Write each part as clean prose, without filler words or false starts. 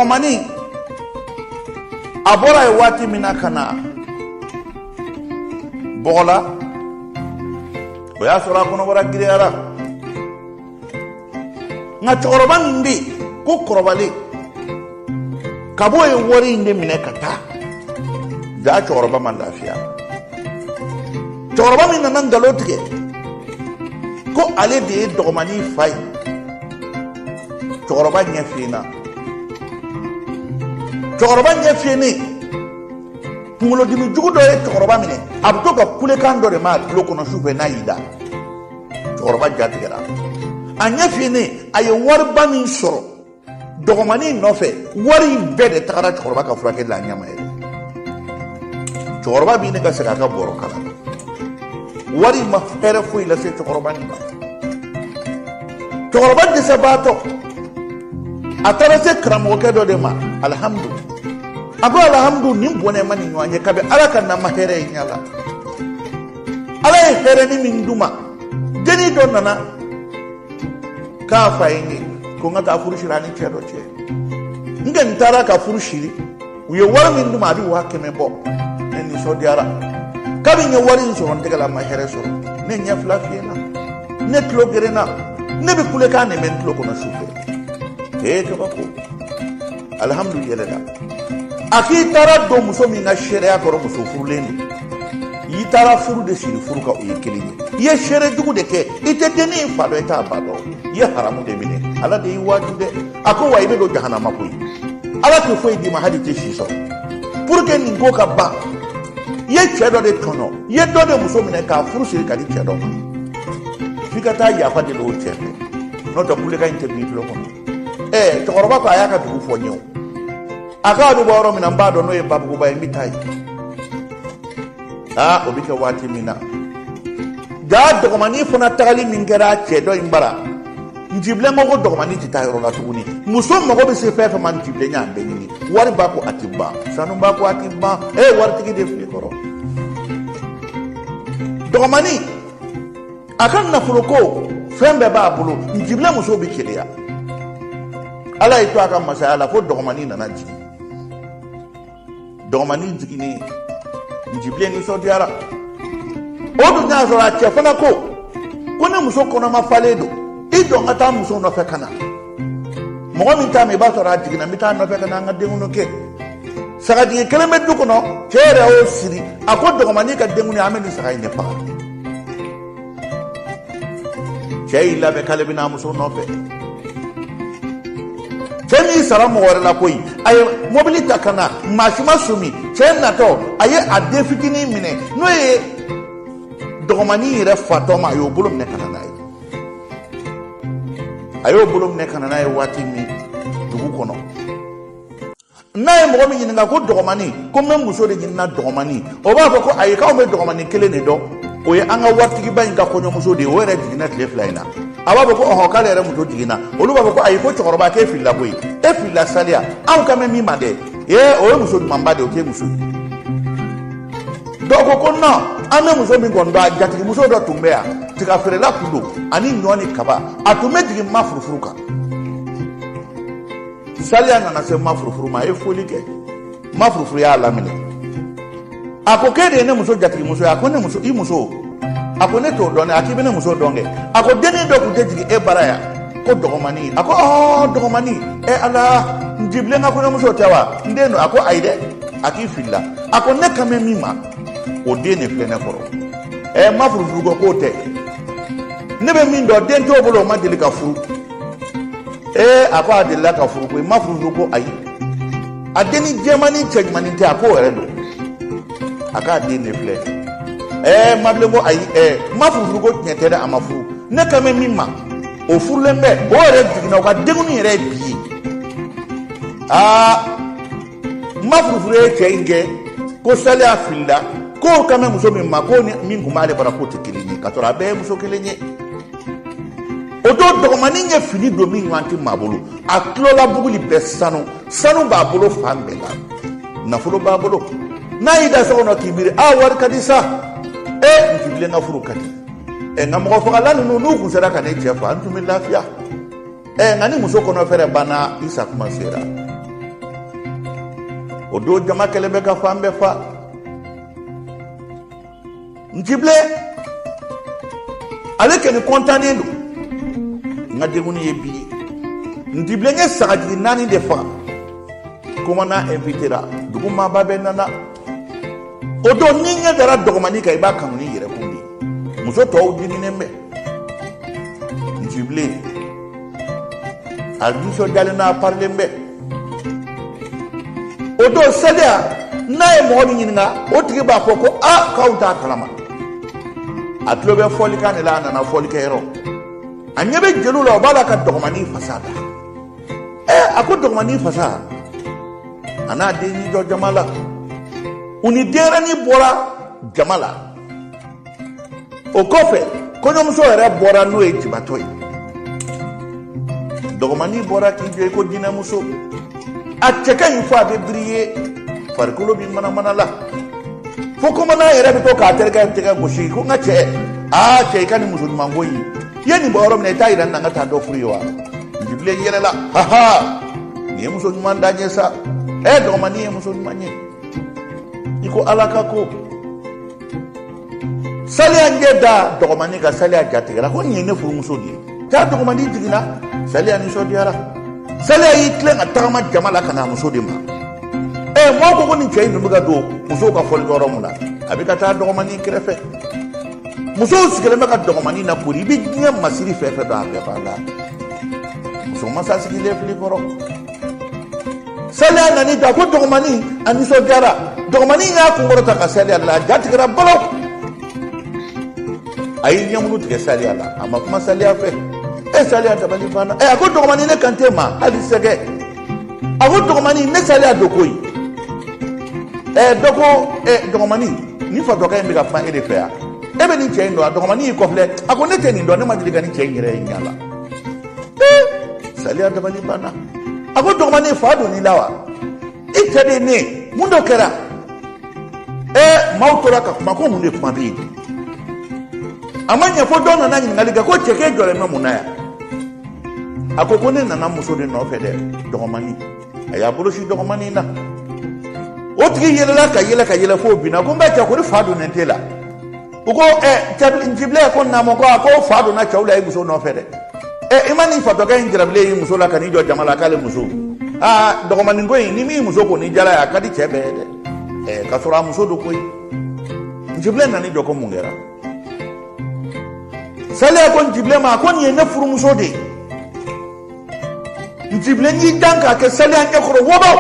Dɔgɔmanin a bɔra yen waati min na ka na Bɔgɔla, o y'a sɔrɔ a kɔnɔbara giriyara. Nka cɛkɔrɔba min bɛ yen ko kɔrɔbalen, kab'o ye wari in de minɛ ka taa, jaa cɛkɔrɔba ma lafiya. Cɛkɔrɔba min nana nkalon tigɛ ko ale de ye dɔgɔmanin fa ye, cɛkɔrɔba ɲɛ fiyenna. Cɛkɔrɔba ɲɛ fiyennen, kunkolodimi jugu dɔ ye cɛkɔrɔba minɛ. A bɛ to ka kulekan dɔ de mɛn a tulo kɔnɔ su fɛ n'a y'i da. Cɛkɔrɔba ja tigɛra, a ɲɛ fiyennen. A ye wariba min sɔrɔ dɔgɔmanin nɔfɛ, wari in bɛɛ de tagara cɛkɔrɔba ka furakɛli la a ɲɛ ma yɛlɛ. Cɛkɔrɔba b'i ne ka segin a ka bɔrɔ kala. Wari in ma hɛrɛ foyi lase cɛkɔrɔba nin ma. Cɛkɔrɔba dɛsɛbaatɔ, a taara se karamɔgɔkɛ dɔ de ma, Alihamudu. A ko: "Alihamudu, nin bɔnɛ ma nin ɲɔgɔn ye kabi Ala ka na ma hɛrɛ ye ɲɛ la. Ala ye hɛrɛni min d'u ma, denni dɔ nana k'a fa ye n ye ko n ka taa furu siri a ni cɛ dɔ cɛ. N kɛ n taara ka furu siri, u ye wari min d'u ma, a bɛ 100 000 bɔ. Ne nisɔndiyara. Kabi n ye wari in sɔrɔ n tɛgɛ la, n ma hɛrɛ sɔrɔ. Ne ɲɛ fila fiyɛna, ne tulo gerenna, ne bɛ kulekan de mɛn n tulo kɔnɔ su fɛ. Ee, kabako!" Alihamudu yɛlɛla. A k'i taara don muso min ka seereya kɔrɔ, muso furulen don. I taara furu de siri furu kan, o ye kelen ye. I ye seere jugu de kɛ. I tɛ dennin fa dɔn, i t'a ba dɔn. I ye haramu de minɛ. Ala de y'i waaju dɛ. A ko wa i bɛ don jahanama koyi. Ala tɛ foyi d'i ma, hali i tɛ si sɔrɔ. Pour que nin ko ka ban, i ye cɛ dɔ de tɔɲɔ, i ye dɔ de muso minɛ k'a furu siri ka di cɛ dɔ ma. F'i ka taa yafa deli o cɛ fɛ, n'o tɛ kulekan in tɛ b'i tulo kɔnɔ. Ɛɛ, cɛkɔrɔba ko a y'a ka dugu fɔ n ye. O a k'a bɛ bɔ yɔrɔ min na, n b'a dɔn, n'o ye Babuguba ye, n bɛ taa yen. Aa, o bɛ kɛ waati min na, jaa dɔgɔmanin fana tagali min kɛra a cɛ dɔ in bara, Ntibilen ko ko dɔgɔmanin tɛ taa yɔrɔ la tuguni. Muso mago bɛ se fɛn fɛn ma, Ntibilen y'a bɛɛ ɲini. Wari b'a ko a ti ban, sanu b'a ko a ti ban. E waritigi de fili kɔrɔ. Dɔgɔmanin a ka nafolo ko fɛn bɛɛ b'a bolo. Ntibilen muso bɛ keleya. Ala y'i to a ka masaya la fo dɔgɔmanin nana jigin. Dɔgɔmanin jiginnen, Ntibilen nisɔndiyara. O dun y'a sɔrɔ a cɛ fana ko ko ne muso kɔnɔma falen don, i jɔ n ka taa muso nɔfɛ ka na. Mɔgɔ min t'a mɛn, i b'a sɔrɔ a jiginna, n bɛ taa nɔfɛ ka na an ka denkundi kɛ. Sagajigi kelen bɛ du kɔnɔ, cɛ yɛrɛ y'o siri. A ko dɔgɔmanin ka denkundi, an bɛ nin saga in de faga. Cɛ y'i labɛn k'ale bɛ n'a muso nɔfɛ. Cɛ m'i sara mɔgɔ wɛrɛ la koyi. A ye mobili ta ka na, maa si ma sɔmi. Cɛ natɔ, a ye a den fitinin minɛ, n'o ye dɔgɔmanin yɛrɛ fatɔ ma. A y'o bolo minɛ ka na n'a ye. A y'o bolo minɛ ka na n'a ye waati min dugu kɔnɔ, n'a ye mɔgɔ min ɲininka ko dɔgɔmani, ko n bɛ muso de ɲinina dɔgɔmani, o b'a fɔ ko ayi, k'anw bɛ dɔgɔmani kelen de dɔn, o ye an ka waritigiba in ka kɔɲɔmuso de ye, o yɛrɛ jiginna tile 2 in na. A b'a fɔ ko ɔhɔn, k'ale yɛrɛ muso jiginna. Olu b'a fɔ ko ayi, ko cɛkɔrɔba, k'e filila koyi, e filila saliya. Anw kan bɛ min ma dɛ, ee, o ye muso ɲumanba de ye, o t'e muso ye. Dɔw ko ko non, an bɛ muso min kɔni dɔn, a jatigimuso dɔ tun bɛ yan, tiga feerela tun don ani ɲɔ ni kaba, a tun bɛ jigin ma furufuru kan. Saliya nana se ma furufuru ma. A ye foli kɛ, ma furufuru y'a laminɛ. A ko k'e de ye ne muso jatigimuso ye? A ko ne muso, i muso? A ko ne t'o dɔn dɛ. A k'i bɛ ne muso dɔn kɛ. A ko dennin dɔ tun tɛ jigin e bara yan ko dɔgɔmani? A ko ɔɔ, dɔgɔmani, ɛ Ala, Ntibilen ka kɔɲɔmuso tɛ wa? N den don. A ko ayi dɛ, a k'i filila. A ko ne kan bɛ min ma, o den de filɛ ne kɔrɔ. Ɛ, ma furufuru ko k'o tɛ, ne bɛ min dɔn, den t'o bolo, o ma deli ka furu. Ee, a ko a delila ka furu koyi. Ma furufuru ko ayi, a denni jɛmannin cɛ ɲumannin tɛ? A k'o yɛrɛ don. A k'a den de filɛ. Ɛɛ, mabilen ko ayi. Ɛɛ, ma furufuru ko tiɲɛ tɛ dɛ, a ma furu. Ne kan bɛ min ma, o furulen bɛ, o yɛrɛ jiginna, o ka denkundi yɛrɛ ye bi ye. Aa, ma furufuru ye cɛ in kɛ ko saliya filila, k'o kan bɛ muso min ma, k'o ni min tun b'ale bara, k'o tɛ kelen ye, ka sɔrɔ a bɛɛ ye muso kelen ye. O don dɔgɔmanin ye fini don min ɲɔgɔn tɛ maa bolo. A tulola buguli bɛɛ sanu sanu b'a bolo fan bɛɛ la, nafolo b'a bolo. N'a y'i da so kɔnɔ k'i miiri, a wari ka di sa, e Ntibilen ka furu ka di. Ɛ, nka mɔgɔ fagala ninnu, n'u kun sera ka ne cɛ fa, n tun bɛ lafiya. Ɛ, nka ni muso kɔnɔ fɛrɛ banna, i sa kuma sera. O don jama kɛlen bɛ ka fan bɛɛ fa. Ntibilen ale kɔni kɔntannen don. N ka denkundi ye bi ye. Ntibilen ye sagajigi 4 de faga. Commandant invitera, dugu maaba bɛɛ nana. O don n'i ɲɛ dara dɔgɔmani kan, i b'a kanu ni yɛrɛ kun de ye. Muso tɔw diminen bɛ. Ntibilen a nisɔndiyalen n'a parilen bɛ. O don Saliya n'a ye mɔgɔ min ɲininka, o tigi b'a fɔ ko a k'aw t'a kalama. A tulo bɛ fɔlikan de la, a nana fɔlikɛyɔrɔ. A ɲɛ bɛ jeliw la, o b'a la ka dɔgɔmani fasa da. A ko dɔgɔmani fasa, a n'a den y'i jɔ jama la. U ni denyɛrɛnin bɔra jama la. O kɔfɛ kɔɲɔmuso yɛrɛ bɔra n'o ye jibatɔ ye. Dɔgɔmani bɔra k'i jɔ i ko jinɛmuso. A cɛ ka ɲi fo a bɛ biriye, farikolo bɛ manamana la. Fo commandant yɛrɛ bɛ to k'a terikɛ tɛgɛ gosi ko n ka cɛ, aa cɛ i ka nin muso ɲuman ko in, i ye nin bɔ yɔrɔ min na i t'a yira n na n ka taa dɔ furu ye wa? Ntibilen yɛlɛla, haha, nin ye muso ɲuman dan ye sa. Dɔgɔmani ye muso ɲuman ye. I ko Ala ka ko. Saliya ɲɛ da dɔgɔmani kan, Saliya jatigɛra ko nin ye ne furumuso de ye. Taa dɔgɔmani jiginna, Saliya nisɔndiyara. Saliya y'i tilen ka tagama jama la ka na muso de ma. Maaw ko ko nin cɛ in dun bɛ ka don musow ka fɔlikɛyɔrɔ mun na, a bɛ ka taa dɔgɔmani kɛrɛfɛ. Musow sigilen bɛ ka dɔgɔmani na kori, i bɛ diɲɛ masiri fɛn fɛn dɔn a bɛɛ b'a la. Muso masa sigilen fili kɔrɔ. Saliya nan'i jɔ, a ko dɔgɔmani, a nisɔndiyara. Dɔgɔmani y'a kunkɔrɔta ka Saliya la, a ja tigɛra balaw. A y'i ɲɛmunu tigɛ Saliya la, a ma kuma Saliya fɛ. Saliya dabali banna. A ko dɔgɔmani, ne kan tɛ ma hali sɛgɛ. A ko dɔgɔmani, ne Saliya don koyi. Dɔ ko dɔgɔmani, nin fatɔkɛ in bɛ ka kuma e de fɛ yan. E bɛ nin cɛ in dɔn? A dɔgɔmani y'i kɔfilɛ, a ko ne tɛ nin dɔn, ne ma deli ka nin cɛ in yɛrɛ ye ɲɛ la. Saliya dabali banna. A ko dɔgɔmani, fa donn'i la wa? I cɛ de ye ne ye, mun dɔ kɛra? Maaw tora ka kuma ko mun de kuma bɛ yen? A ma ɲɛ fo dɔ nana ɲininkali kɛ ko cɛ k'e jɔlen bɛ mun na yan? A ko ko ne nana muso de nɔfɛ dɛ, dɔgɔmani. A y'a bolo si dɔgɔmani na. O tigi yɛlɛla ka yɛlɛ ka yɛlɛ f'o binna. Ko n bɛ cɛ ko ni fa donnen t'e la. U ko Ntibilen ko naamu, ko a ko fa donna cɛw la i muso nɔfɛ dɛ. I ma nin fatɔkɛ in jarabilen y'i muso la ka n'i jɔ jama la k'ale muso. Aa dɔgɔmanin ko in, ni min muso ko ni jala ye, a ka di cɛ bɛɛ ye dɛ. K'a sɔrɔ a muso don koyi. Ntibilen nan'i jɔ ko mun kɛra? Saliya ko Ntibilen ma, a ko nin ye ne furumuso de ye. Ntibilen y'i dan k'a kɛ Saliya ɲɛkɔrɔ wɔbɔ.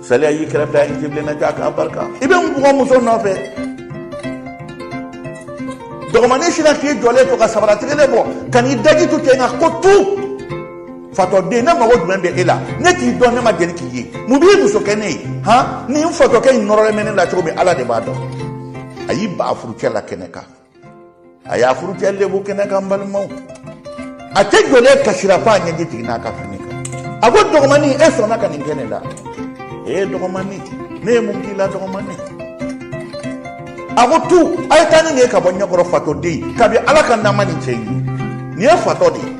Saliya y'i kɛrɛfɛ, a ye Ntibilen lajɛ, a k'a barika. I bɛ n bugɔ muso nɔfɛ. Dɔgɔmanin sinna k'i jɔlen to ka sabara tigɛlen bɔ ka n'i daji tu cɛ in kan ko tu. Fatɔden, ne mago jumɛn bɛ e la? Ne t'i dɔn, ne ma deli k'i ye. Mun b'i muso kɛ ne ye? Han, nin fatɔkɛ in nɔrɔlen bɛ ne la cogo min, Ala de b'a dɔn. A y'i ban a furucɛ la kɛnɛ kan. A y'a furucɛ lebu kɛnɛ kan, n balimaw. A cɛ jɔlen kasira f'a ɲɛji jiginna a ka fini kan. A ko dɔgɔmanin, e sɔnna ka nin kɛ ne la? Ee dɔgɔmanin, ne ye mun k'i la dɔgɔmanin? A ko tu, a ye taa ni nin ye ka bɔ ɲɛkɔrɔ, fatɔden. Kabi Ala ka nama nin cɛ in ye. Nin ye fatɔ de ye.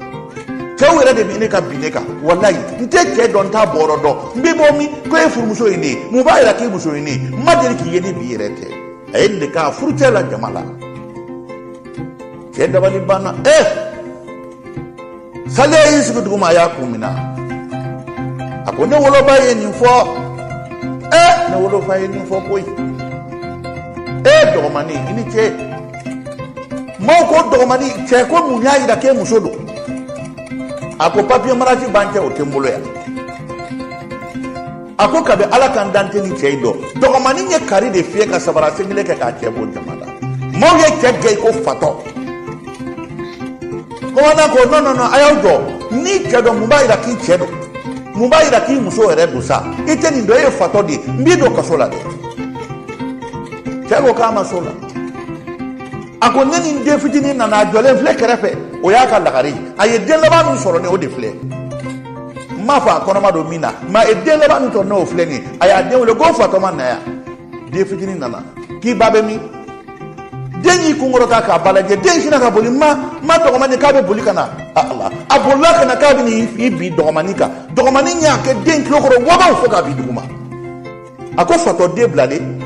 Cɛw yɛrɛ de bɛ ne ka bin ne kan. Walayi, n tɛ cɛ dɔn, n t'a bɔyɔrɔ dɔn. N bɛ bɔ min ko e furumuso ye ne ye. Mun b'a yira k'e muso ye ne ye? N ma deli k'i ye ni bi yɛrɛ tɛ. A ye nin de k'a furucɛ la jama la. Cɛ dabali banna. Saliya y'i sigi duguma, a y'a kun minɛ. A ko ne woloba ye nin fɔ. Ne wolofa ye nin fɔ koyi. Dɔgɔmanin, i ni ce. Maaw ko dɔgɔmanin, cɛ ko mun y'a yira k'e muso don? A ko papiye mariage b'an cɛ, o tɛ n bolo yan. A ko kabi Ala kan dan tɛ nin cɛ in dɔn. Dɔgɔmanin ye kari de fiyɛ ka sabara sen kelen kɛ k'a cɛ bɔ jama la. Maaw ye cɛ gɛn i ko fatɔ. Commandant ko non non non, a y'aw jɔ. N'i cɛ dɔn, mun b'a yira k'i cɛ don? Mun b'a yira k'i muso yɛrɛ don sa? I tɛ nin dɔn, e ye fatɔ de ye. N b'i don kaso la dɛ. Cɛ ko k'a ma s'o la. A ko ne ni n den fitinin nana, a jɔlen filɛ kɛrɛfɛ, o y'a ka lagare ye. A ye den laban min sɔrɔ ne, o de filɛ. N m'a fɔ a kɔnɔma don min na, mɛ a ye den laban min sɔrɔ ne, o filɛ nin ye. A y'a den wele ko fatɔma na yan. Den fitinin nana k'i ba bɛ min? Den y'i kunkɔrɔta k'a ba lajɛ. Den sinna ka boli, ma ma dɔgɔmanin k'a bɛ boli ka na. Ala, A bolila ka na k'a bɛ n'i bin dɔgɔmanin kan. Dɔgɔmanin y'a kɛ den tulo kɔrɔ wabaw fo k'a bin duguma. A ko fatɔ den bilalen,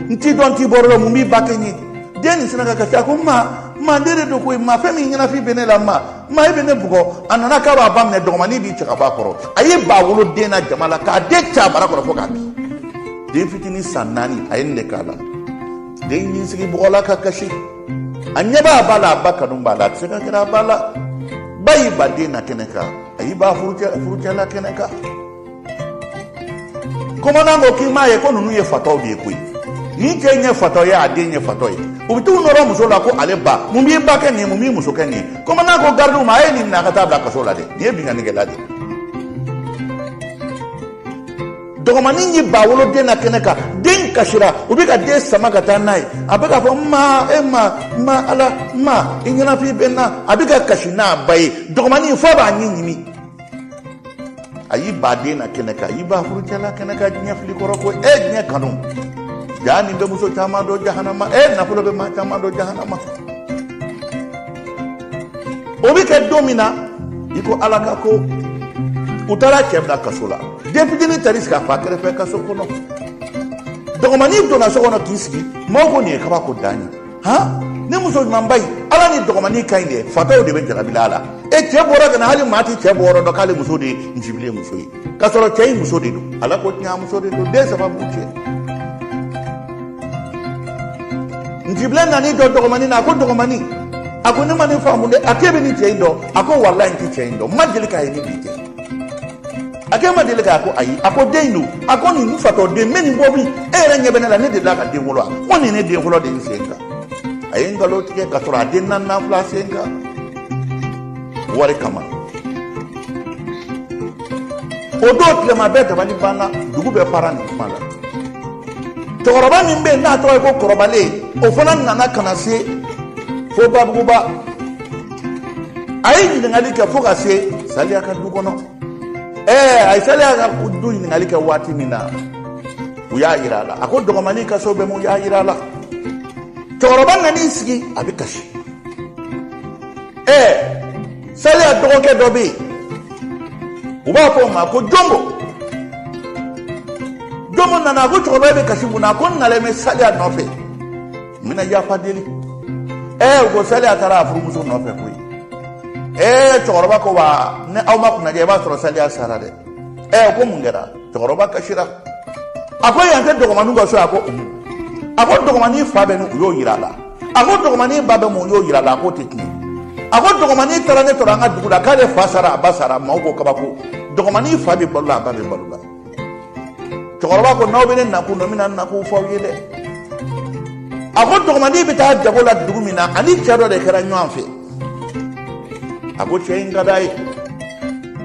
n t'i dɔn, n t'i bɔrɔ dɔn, mun b'i ba kɛ n ye? Den nin sinna ka kasi. A ko ma, ma, den de don koyi, ma, fɛn min ɲɛnafin bɛ ne la, ma, ma, e bɛ ne bugɔ. A nana k'a b'a ba minɛ, dɔgɔmanin b'i cɛ ka bɔ a kɔrɔ. A ye ba wolo den na jama la k'a den cɛ a bara kɔrɔ fo k'a bin. Den fitinin san 4, a ye nin de k'a la. Den y'i sigi bɔgɔ la ka kasi. A ɲɛ b'a ba la, a ba kanu b'a la, a tɛ se ka gɛrɛ a ba la. Ba y'i ba den na kɛnɛ kan, a y'i ba furucɛ la kɛnɛ kan. Commandant ko k'i m'a ye ko ninnu ye fatɔw de ye koyi. Nin cɛ in ye fatɔ ye, a den ye fatɔ ye. U bɛ t'u nɔrɔ muso la ko ale ba, mun b'i ba kɛ nin ye, mun b'i muso kɛ nin ye? Commandant ko garidiw ma, a ye nin minɛ a ka taa bila kaso la dɛ, nin ye binkannikɛla de ye. Dɔgɔmanin y'i ba woloden na kɛnɛ kan, den kasira, u bɛ ka den sama ka taa n'a ye. A bɛ k'a fɔ ma, e ma, ma ala, ma, i ɲɛnafin bɛ n na. A bɛ ka kasi n'a ba ye. Dɔgɔmanin f'a b'a ɲin ɲimi. A y'i ba den na kɛnɛ kan, a y'i ba furucɛ la kɛnɛ kan, diɲɛ fili kɔrɔ ko e diɲɛ kanu. Jaa nin bɛ muso caman don jahanama, e nafolo bɛ maa caman don jahanama. O bɛ kɛ don min na, i ko ala ka ko, u taara cɛ bila kaso la. Den fitinin taar'i sigi a fa kɛrɛfɛ kaso kɔnɔ. Dɔgɔmanin donna so kɔnɔ k'i sigi, maaw ko nin ye kabako dan ye. Han, ne muso ɲumanba in, ala ni dɔgɔmanin ka ɲi dɛ, fatɔw de bɛ jarabi a la. E cɛ bɔra ka na, hali maa ti cɛ bɔyɔrɔ dɔn k'ale muso de ye Njibilen muso ye, k'a sɔrɔ cɛ in muso de don. Ala ko tiɲɛ, a muso de don, den 3 b'u cɛ. Njibilen nan'i jɔ dɔgɔmanin na, a ko dɔgɔmanin, a ko ne ma nin faamu dɛ, a k'e bɛ nin cɛ in dɔn? A ko walayi n ti cɛ in dɔn, n ma deli k'a ye ni bi cɛ. A k'e ma deli k'a? Ko ayi. A ko den in don? A ko nin fatɔ den, n bɛ nin bɔ min, e yɛrɛ ɲɛ bɛ ne la, ne delila ka den wolo wa? Ko nin ne den fɔlɔ de ye n sen kan. A ye nkalon tigɛ ka sɔrɔ a den naaninan fila sen kan wari kama. O don tilema bɛɛ dabali banna, dugu bɛɛ para nin kuma la. Cɛkɔrɔba min bɛ yen n'a tɔgɔ ye ko kɔrɔbalen, o fana nana ka na se fo Babuguba. A ye ɲininkali kɛ fo ka se Saliya ka du kɔnɔ. A ye Saliya ka du ɲininkali kɛ waati min na, u y'a yira a la. A ko dɔgɔmanin ka so bɛ mun? U y'a yira a la. Cɛkɔrɔba nan'i sigi, a bɛ kasi. Saliya dɔgɔkɛ dɔ bɛ yen, u b'a fɔ o ma ko Jɔnbo. Jɔnbo nana, a ko cɛkɔrɔba bɛ kasi mun na? A ko n nalen bɛ Saliya nɔfɛ, n bɛna yafa deli. U ko Saliya taara a furumuso nɔfɛ koyi. Cɛkɔrɔba ko wa ni aw ma kunnadiya, i b'a sɔrɔ Saliya sara dɛ. Ko mun kɛra? Cɛkɔrɔba kasira. A ko yan tɛ dɔgɔmaninw ka so? A ko un. A ko dɔgɔmanin fa bɛ min? U y'o yira a la. A ko dɔgɔmanin ba bɛ mun? U y'o yira a la. A k'o tɛ tiɲɛ. A ko dɔgɔmanin taara ne tɔrɔ an ka dugu la k'ale fa sara, a ba sara. Maaw ko kabako. Dɔgɔmanin fa bɛ balo la, a ba bɛ balo la. Cɛkɔrɔba ko n'aw bɛ ne nakun dɔn, n bɛna nakun fɔ aw ye dɛ. A ko dɔgɔmanin bɛ taa jago la dugu min na, ani cɛ dɔ de kɛra ɲɔgɔn fɛ. A ko cɛ in ka d'a ye.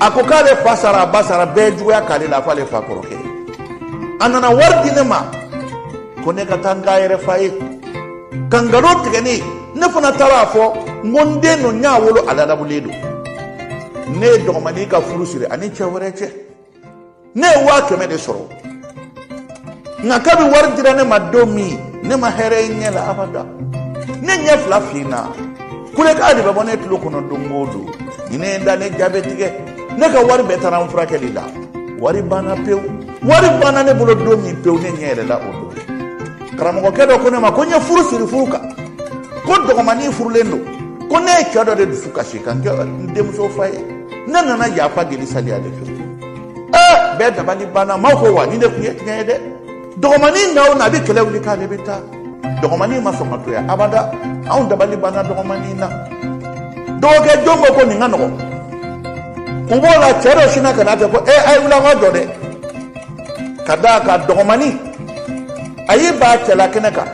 A ko k'ale fa sara, a ba sara, bɛɛ ye juguya k'ale la f'ale fa kɔrɔkɛ. A nana wari di ne ma ko ne ka taa n k'a yɛrɛ fa ye, ka nkalon tigɛ ne ye. Ne fana taara a fɔ n ko n den don, n y'a wolo, a ladamulen don. Ne ye dɔgɔmanin ka furu siri ani cɛ wɛrɛ cɛ, ne ye 100 000 de sɔrɔ. Nka kabi wari dira ne ma don min, ne ma hɛrɛ ye ɲɛ la abada. Ne ɲɛ fila finna, kulekan de bɛ bɔ ne tulo kɔnɔ don o don. Ni ne ye n da, ne ja bɛ tigɛ. Ne ka wari bɛɛ taara n furakɛli la, wari banna pewu. Wari banna ne bolo don min pewu, ne ɲɛ yɛlɛla o don. Karamɔgɔkɛ dɔ ko ne ma ko n ye furu siri furu kan, ko dɔgɔmanin furulen don, ko ne ye cɛ dɔ de dusu kasi ka n kɛ n denmuso fa ye. Ne nana yafa deli Saliya de fɛ. Bɛɛ dabali banna. Maaw ko wa nin de tun ye tiɲɛ ye dɛ. Dɔgɔmanin na o na, a bɛ kɛlɛ wuli k'ale bɛ taa. Dɔgɔmanin ma sɔn ka to yan abada. Anw dabali banna dɔgɔmanin na. Dɔgɔkɛ jɔn ko ko nin ka nɔgɔn. U b'o la, cɛ dɔ sinna ka na kɛ ko a ye wuli an ka jɔ dɛ. Ka d'a kan dɔgɔmanin a y'i ba cɛ la kɛnɛ kan,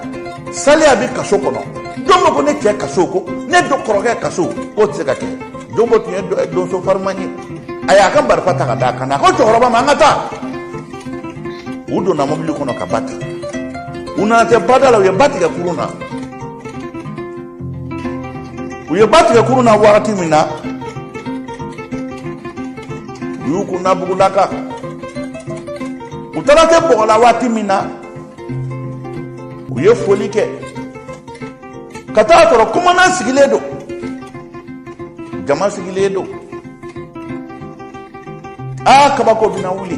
Saliya bɛ kaso kɔnɔ. Jɔn ko ne cɛ kaso, ko ne kɔrɔkɛ kaso, k'o tɛ se ka kɛ. Jɔnbo tun ye donso fariman ye. A y'a ka marifa ta ka d'a kan na. A ko cɛkɔrɔba ma, an ka taa. U donna mobili kɔnɔ ka ba ta. U nana tɛ bada la, u ye ba tigɛ kurun na. U ye ba tigɛ kurun na wagati min na, u y'u kun da bugula kan. U taara kɛ bɔgɔ la waati min na, u ye foli kɛ ka taa sɔrɔ commandant sigilen don, jama sigilen don. Aa, kabako bɛna wuli.